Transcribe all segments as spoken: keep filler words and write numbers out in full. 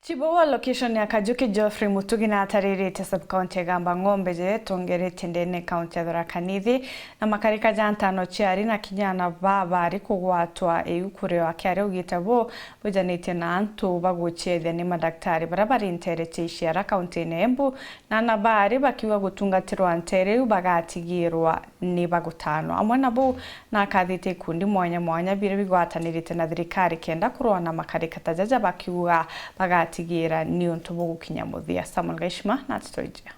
Chibu wa location ya Kajuki, Geoffrey Mutugi, na ataririte sub-county ya Igamba Ng'ombe je tongerete ndene county ya Tharaka Nithi, na makarika ja ntano ciari na kinya ana babari kugwatwa iu kurio akiari augite bo bujanitie na antu baguciethia ni madaktari bara bari ntere cia iciara county-ini ya Embu, na ana bari bakiuga gutungatirwa ntere iu bagatigirwa ni bagutanwa. Amwe na buu, na akathite ikundi mwanya mwanya biria bigwatanirite na thirikari kenda kurwa na makarika ta jaja, bakiuga bagatigira niuntu bugukinya muthia. Samuel Gaishima na Tito Ijia.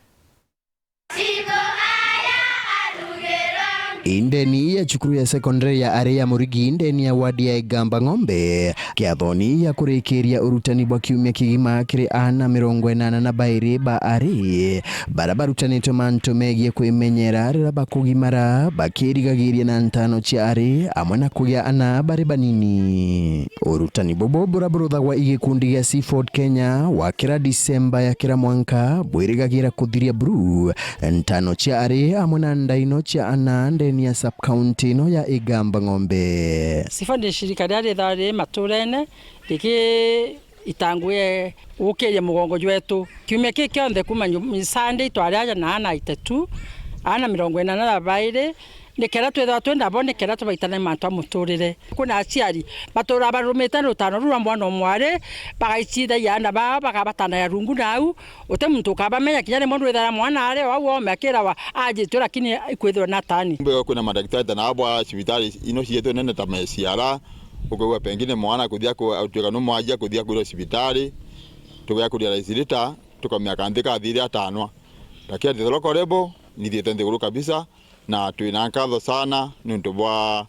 Indeni ya cukuru ya sekondari ya ari ya Murigi, ndeni ya wadi ya Igamba Ng'ombe, kiathoni ya kurikiria urutani bwa kiumia kigima kiri aana mirongo inana na bairi ba ari bara barutanitwe mantu megie kwimenyera riria bakugimara, bakirigagiria na ntano cia ari amwe na kugia ana bari banini. Urutani bubu buria buruthagwa i gikundi gia Seafood Kenya wa kira Disemba ya kira mwanka bwirigagira kuthiria buru ntano cia ari amwe na ndaino cia ana ndeni ya sub-county ino ya Igamba Ng'ombe. Seafood ni shirika riria rithagwa ri maturene riki itanguie gukiria mugongo jwetu. Kiumia kii kionthe kuuma nyu-, Sunday twari aja na aana aitetu, aana mirongo inana na bairi, nikenda twithirwa twi nabo, nikenda tubaitane mantu a muturire. Kwina aciari batura barumite rutano ruu rwa mwana o mwari, bagaicithagia aana bao, bakabatanagia rungu nau, uti muntu ukabamenya. Kinya rimwe nwithagira mwana ari o au ome akirawa ajitwe, lakini ikwithirwa natani. Kumbe kwina madagitari ta nabo bwa cibitari ino ciitwe nene ta ma A C R, Ukaigua pengine mwana kuthia ku-, atuika numwajia kuthia kwirwa cibitari, tugakuria raisi rita, tukamenya kanthi kathire atanwa. Lakini at the local level, nithiite nthiguru kabisa, na twina nkatho sana niuntu bwa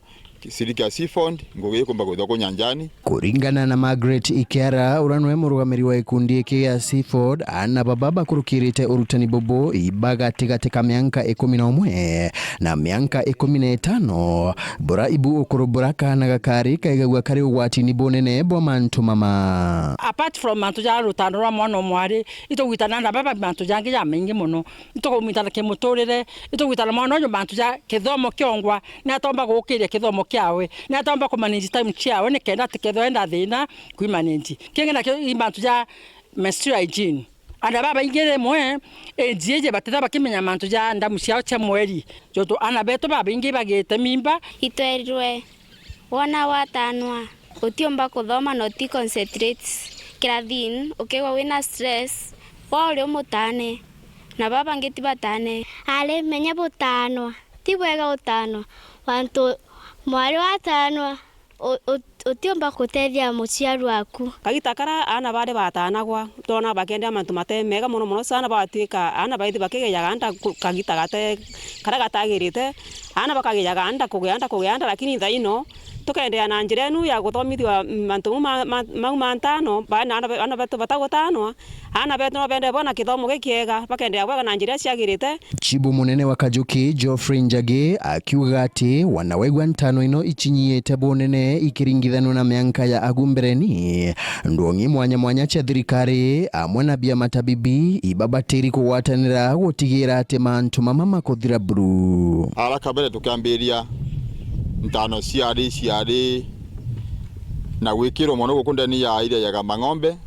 shirika ya Seafood, ngugi ikumba kwithwa ku nyanjani. Kuringana na Margaret Ikiara, uria nwe murugamiri wa gikundi giki gia Seafood, aana baba bakurukirite urutani bubu ibagatigati ka mianka ikumi na umwe na mianka ikumi na itano, bura ibu ukuru bura kaana gakari kaigagua kari ugwatini bunene bwa mantu mama. Apart from mantu ja rutano rwa mwana o mwari, itugwitana na baba mantu jangi jamaingi mono. Itukumwitana kimuturire, itugwitana mwana uyu mantu ja kithomo kiongwa, ni atomba gukiria kithomo kiawe, ni atomba kumanage time ciawe, nikenda atikethwe enda thina kwimanage. Kingi nakio i mantu ja menstrual hygiene. Aana babaingi rimwe, age iji batithagwa bakimenya mantu ja ndamu ciao cia mweri. Jontu aana betu babaingi bagite mimba. Itwerirwe, wona watanwa, utiumba kuthoma na uti concentrate kirathini, ukigwa wina stress, wa uri umutane, na baba bangi ti batane. Ari menya butanwa, ti bwega utanwa, wantu mwari watanwa, u-, u-, utiumba kutethia muciari waku. Kagita kara aana bari batanagwa, twona bakiendeea mantu mate mega mono mono sana, bagatuika aana baithi bakigejaga nda ku-, kagita gate, karia gatagirite, aana bakagejaga nda, kugia nda, kugia nda, lakini thaino tukendeea na njira inu ya kuthomithua mantu mau ma, ma, mau ma ntano, ba-, aana be-, aana betu batagutanwa, aana betu no bende bona kithomo gikiega, bakendeea bwega na njira iria ciagirite. Chibu munene wa Kajuki, Geoffrey Njagi, akiuga ati wana waigua ntano ino icinyiite bunene ikiringithanua na mianka ya agu mbereni, ndwong'i mwanya mwanya cia thirikari amwe na biama ta bibi ibabatiri kugwatanira gutigira ati mantu mama makuthira buru. Ara kabere tukiambiria ntano ciari, ciari na gwikirwa mono guku ndeni ya iria ya Gamba Ng'ombe,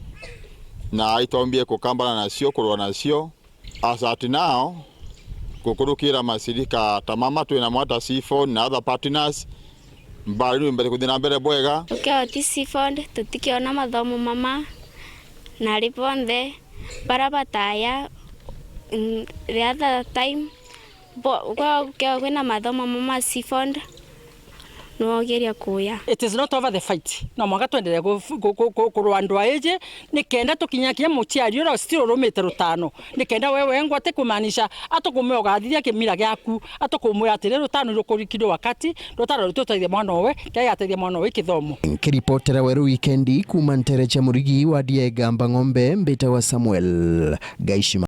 na itwambie kukambana nacio, kurwa nacio. As at now, gukurukira mashirika ta mama twina mo ta Seafood na other partners, mbari ni mbere kuthi na mbere bwega. Tukioti Seafood, tutikiona mathomo mama, na ari bonthe bara bataya, mm, the other time, bo-, kwa, kwa kwina mathomo mama Seafood, nwogeria kuya. It is not over the fight. No mwanka twenderee ku-, ku-, ku-, ku-, kurwa ndwa iji, nikenda tukinya kinya muciari uria still urumite rutano. Nikenda we wengwa ti kumaanisha atukumwe ugathithia kimira giaku, atukumwira atiri rutano rukurikirwe wakati, rutano rututethia mwana owe, kega gatethia mwana owe kithomo. Nkiripotera Weru Wikendi kuuma ntere cia Murigi, wadi ya Igamba Ng'ombe, mbitagwa Samuel Gaishima.